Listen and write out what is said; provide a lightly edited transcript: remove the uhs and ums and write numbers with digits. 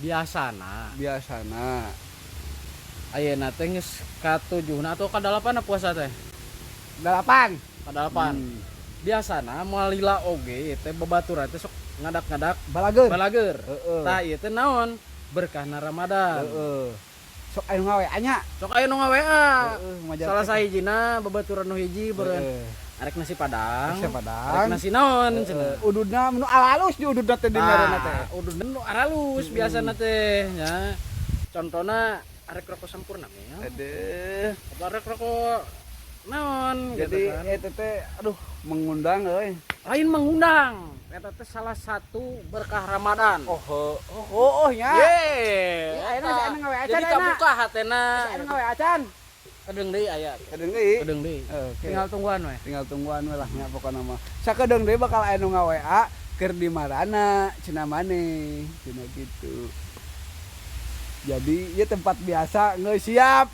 Biasana Biasana. Ayeuna teh geus katujuhna atau kadalapan puasa teh? Dalapan. Kadalapan. Biasana moal lila oge teh babaturan teh sok ngadak-ngadak Balager. Balager. Heeh. Tah, ieu teh naon? Berkahna Ramadan. Heeh. Sok aya nu ngawe nya. Sok aya nu nga-WA. Heeh, ngajar Salah teh. sahijina babaturan nu hiji beureun arek nasi padang. Nasi padang. Arek nasi naon cenah. Ududna nu alalus di ududna teh di merena teh. Tah, ududna nu aralus biasana teh nya. Contohna arek rokok Sampoerna ya. Aduh. Atau arek rokok naon Jadi gitu kan. Eta teh, aduh, mengundang euy. Lain mengundang. Eta teh salah satu berkah Ramadan. Oh, oh, oh, oh nya. Ye. Ya, ayeuna si anu ngawe acan, Jadi ayeuna. kabuka hatena. Si anu ngawe acan. Kedeung deui aya. Kedeung deui. Kedeung deui. Oke. Tinggal tungguan we. Tinggal tungguan we lah nya pokona mah. Sakedeung deui bakal aya nu nga-WA keur di marana cenah maneh, cenah gitu. Jadi ieu tempat biasa geus siap.